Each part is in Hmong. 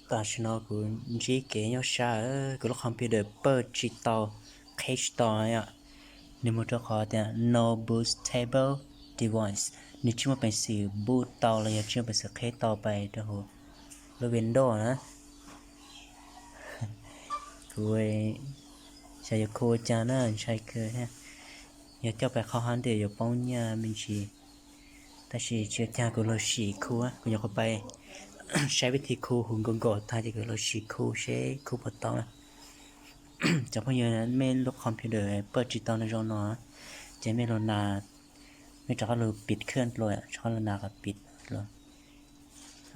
Tam sim no kuv ntsib kev nyuaj sab, kuv lub computer pawj tsis tau, qheb tsis tau yom. Nws mus rau qhov tias no bootable device, nws tsis muaj peev xwm boot tau los yog tsis muaj peev xwm qheb tau pais rau hauv lub Windows na. Kuv xyov yuav khu ua cas na, ntshai kawg thiab. Yog coj pais qhov hab ntiag yuav poob nyiaj me ntsis. Tab sis tsis ua cas, kuv los sim khu, kuv nyuam qhuav pais saib vib thi khu hauv Google tag ces kuv los sim khu seb khu puas tau na. Cov phooj ywg, mej lub computer pawj tsis tau no zoo no, ces mej lug nas, mej rov qab lug pim khwj dlua, rov qab lug nas qhov pim dlua.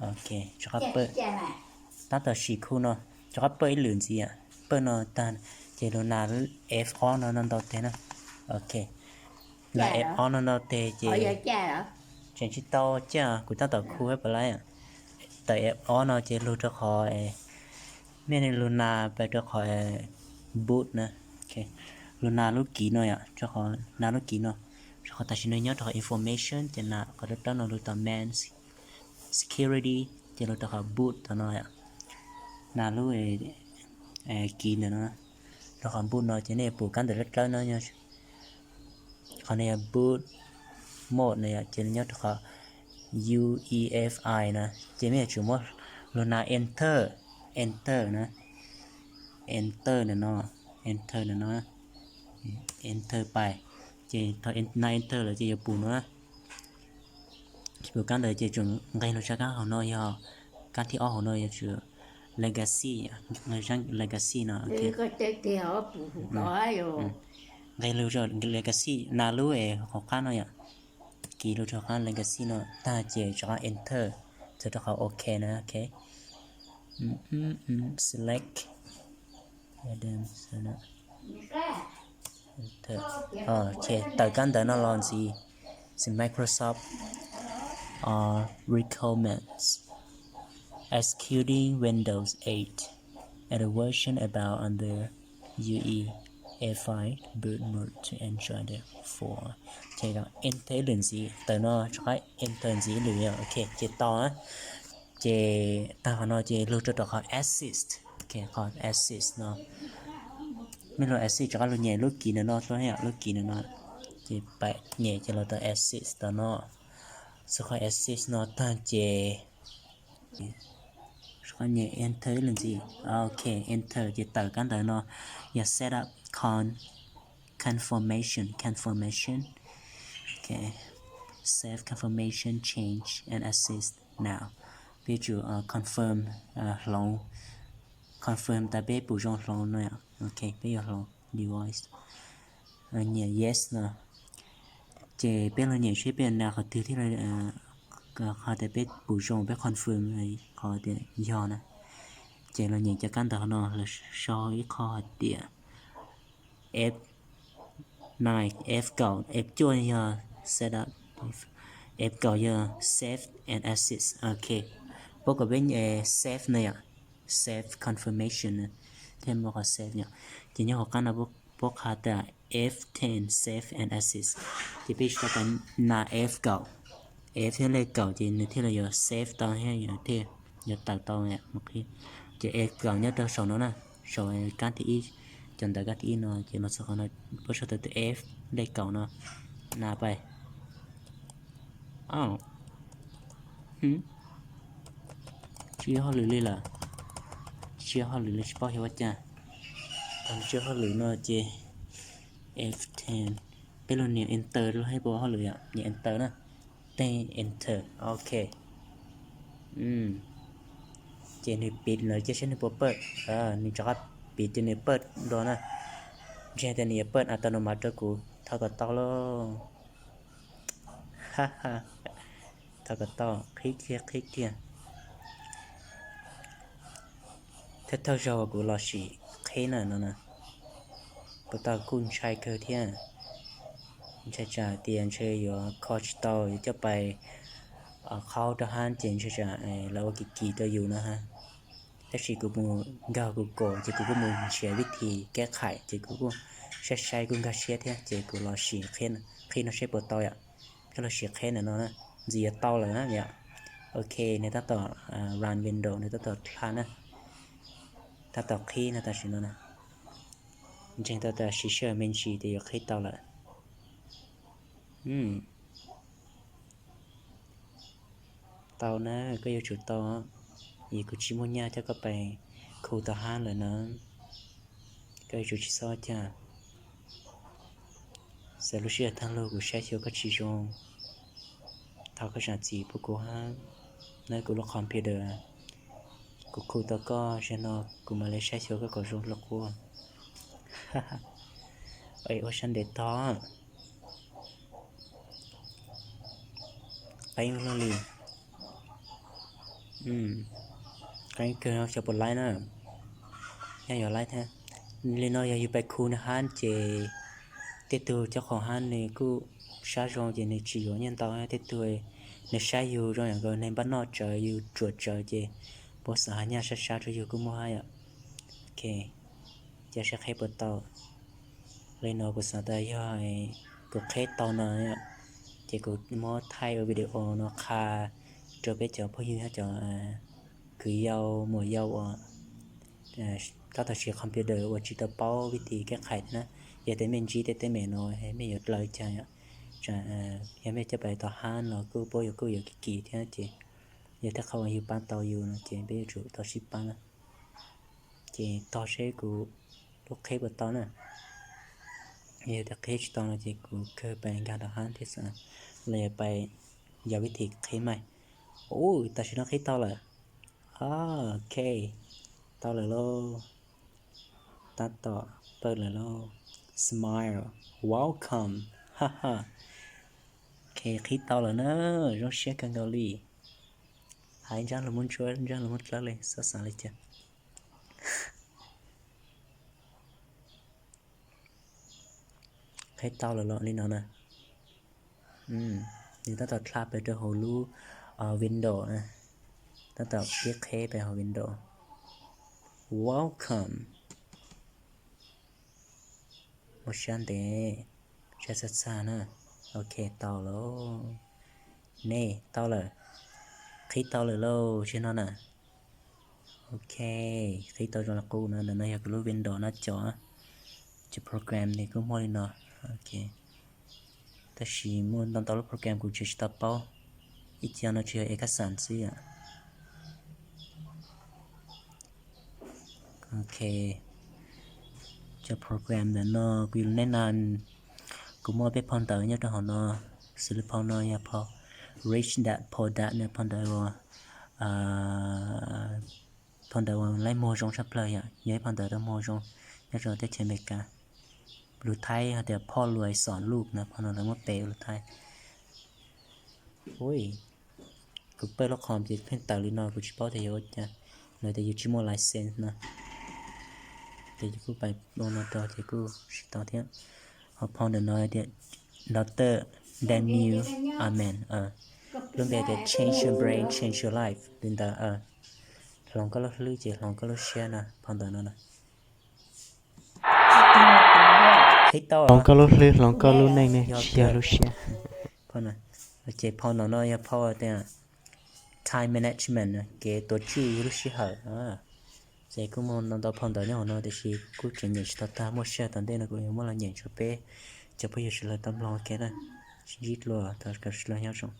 Ok, rov qab pawj, tab tom sim khu no, rov qab pawj ib lwm ntxiv, pawj no tag ces lug nas F ob no ntau ntau teg na. Ok, nas F ob no ntau teg ces tseem tsis tau ciaj, kuv tab tom khu hab pab laib. Tawm F ob no ces lug rau qhov, mej lug nas pais rau qhov boot na. Lug nas lub kiv no yom, rau qhov nas lub kiv no, rau qhov tam sim no nyob rau qhov information ces nas qhov dawb dawb no lug tom main security ces lug rau qhov boot tom no yom. Nas lub kiv ntawm no, rau qhov boot no ces nej pum kab ntawv dawb dawb no, qhov no yog boot mode na yom, ces nyob rau qhov U E F I na, ces mej yuav tsum muab lug nas enter, enter na, enter ntawm no, enter ntawm no, enter pais, ces thaum nas enter lawm ces yuav pum no, pum kab ntawd ces tsum nqeg lug sab kab hauv no yog, kab thib ob hauv no yog tsum legacy, legacy no. Nqeg lug legacy, nas lub es hauv qab no yom, kiv lug rau qab legacy no tag ces rov qab enter, txug rau qhov ok na, ok. Select, tawm kab ntawv no los ntxiv, Microsoft recommends executing Windows eight at a version about under U E F I boot mode to ensure the four. Enter ib lwm ntxiv, tawm no rov qab enter ntxiv ib lwm, ok, ces tau na. Ces tag qhov no ces lug rau tom qhov assist, qhov assist no, mej lug assist rov qab lug nyem lub kiv ntawm no, lub kiv ntawm no, ces pais nyem ces los tom assist tom no, txug qhov assist no tag ces rov qab nyem enter ib lwm ntxiv, ok, enter ces tawm kab ntawv no yog set up con confirmation, confirmation, ok, save confirmation change and assist now. Peb tsum confirm hloov, confirm tas peb pum zoo hloov no, ok, peb yuav hloov device, nyem yes no. Ces peb los nyem seb peb yuav nas qhov twg thiab, qhov tias peb pum zoo peb confirm qhov tias yog na. Ces los nyem cov kab ntawv no, lawv sau ib qho hais tias F nine, F kaum, F cuaj yog set up, F kaum yog save and assist, ok. Pab kom peb save no yom, save confirmation na, thiaj muaj qhov save yom. Ces nyob hauv qab no pab qha tas F ten save and assist, ces peb tsis tau tas nas F kaum, F thiab lej kaum ces nws thiaj li yuav save tau thiab yuav tawm tau. Ces F kaum nyob rau saum no na, saum kab thib ib, cov ntawv kab thib ib no ces los txog qhov no, pab sau tas tus F lej kaum no, nas pais. Tsis yog hauj lwm li lawm, tsis yog hauj lwm li, tsis paub xyov ua cas. Thaum tsis yog hauj lwm no ces F ten, peb lug nias enter lub hais puas hauj lwm yom, nias enter na, tej enter, ok. Ces nws piv lawm cia seb nws puas pawj, nws rov qab piv ces nws pawj dua na. Ntseeg tias nws yuav pawj a tau nws mas rau kuv, thov kom tau lauj. Thov kom tau, qhib kiag qhib kiag. Thawj thawj zaug kuv los sim qheb na no na, puas tau kuj ntshai kawg thiab. Ntshai tsam tias ntshe yuav kho tsis tau, yuav coj pais qhaub rau hab ces ntshai tsam lawv ua kim kim rau yus no hab. Tab sis kuv mus nkag Google ces kuv kuj mus nrhiav vib thi keb qhaim ces kuv kuj saib saib kuj nkag siab thiab ces kuv los sim qhib no seb puas tau yom. Peb los sim qheb ntawm no na, ntxim yuav tau lawm na yom. Ok, nws tab tom run Windows, nws tab tom dlha na. Tab tom qhib no tam sim no na. Ntseeg tau tam sim sij hawm me ntsis tias yuav qhib tau lawm. Tau na, koj yuav tsum tau. Vim kuv tsis muaj nyaj coj koj pais khu tau hab lawm na. Koj yuav tsum tsis txhob cag. Txawm lub sij hawm thawj lug kuv saib xyuas koj tsis zoo, thov koj zam txim pub kuv hab. Nab kuv lub computer, kuv khu tau koj zaum no kuv mam li saib xyuas koj kom zoo lub quaj. Ua sab ntev tog. Qeeb luaj li. Qeeb kawg no xyov puas laib na. Nyaj yuav laib thiab. Li no yog yus pais khu nws hab ces tej tug cov qhov hab nws kuj sab zoo ces nws tsis yuav nyaj ntau, tej tug nws saib yus zoo yam nkaus neeg npaj noj tsawv yus tsuam tsawv ces puab xav has nyaj sab sab rau yus kuj muaj hab yom. Ok, cia seb qheb puas tau. Li no kuv xav tas yog kuv qheb tau no, ces kuv muab thaij ua video no qha rau peb cov phooj ywg hab cov kwv yau muam yau uas tab tom siv computer uas tsis tau paub vib tis kev qhais thiab na. Yog tej mej ntsib tej teeb meem no mej yuav dlaws cag, yog mej coj pais tau hab los kuj puab yuav kuj yuav kim kim thiab ces yog tej qhov uas yus paab tau yus no ces peb yuav tsum tau sib paab na. Ces tog seb kuv lub qheb puas tau na. Yog tias qheb tsis tau no ces kuv kawg pais nkag rau hab thiab xwb, los yog pais yog vib tis qheb mas. Ub, tam sim no qheb tau lawm. Ok, tau lawm lauj. Tab tom pawg lawm lauj. Smile, welcome, ha ha. Ok, qheb tau lawm na, zoo siab kawg nkaus li. Hais ntsab lus muab ntsuab ntsab lus muab dlawb li xob xav li cas. Qheb tau lawm los li no na. Nws tab tom dlha pes rau hauv lub window na. Tab tom pib qheb pes hauv window. Welcome. Muaj siab ntev, siab txag txag na. Ok, tau lawm. Nej tau lawm. Qhib tau lawm lauj, tsis no na. Ok, qhib tau zoo li qub no, ntawm no yog kuv lub window no cov, cov program nws kuj muaj li no. Ok, tab sis muaj ntau ntau lub program kuv tseem tsis tau paub, ib co no tsis yog ev kab xas xwb yom. Ok, cov program ntawm no kuv yuav neb na, kuv muaj peb phau ntawv nyob rau hauv no, xws li phau no yog phau Rich Dad Poor Dad no, phau ntawv uas, phau ntawv uas laib muag zoo tshaj plaws yom, yog ib phau ntawv tau muag zoo nyob rau teb chaws Amelikas. Lus Thaib hais tias พ่อรวยสอนลูก no, phau no lawv muab pes ua lus Thaib. Ui, kuv pawg lub qhov ces pheej tawm li no kuv tsis paub tias yog ua cas, lawv tias yus tsis muaj license no. Ces yus kuj pais ua no rau ces kuj tsis tau thiab. Ho phau ntawm no tias Doctor Daniel Amen, lub npe tias Change Your Brain, Change Your Life li ntawd. Hloov koj lub hlwb ces hloov koj lub siab no, phau ntawm no na. Hloov koj lub hlwb, hloov koj lub neej ne, tsis yog lub siab. Ces phau no no yog phau tias time management, kev tuav tswj lub sij hawm. Ces kuj muaj ntau ntau phau ntawv nyob hauv no tiam sis kuj tseem nyeem tsis tau tag, muaj sij hawm tom ntej no kuv yuav muab los nyeem rau peb cov phooj ywg sawv daws tau mloog ua ke na. Sib ntsib dlua, thov kom sawv daws nyob zoo.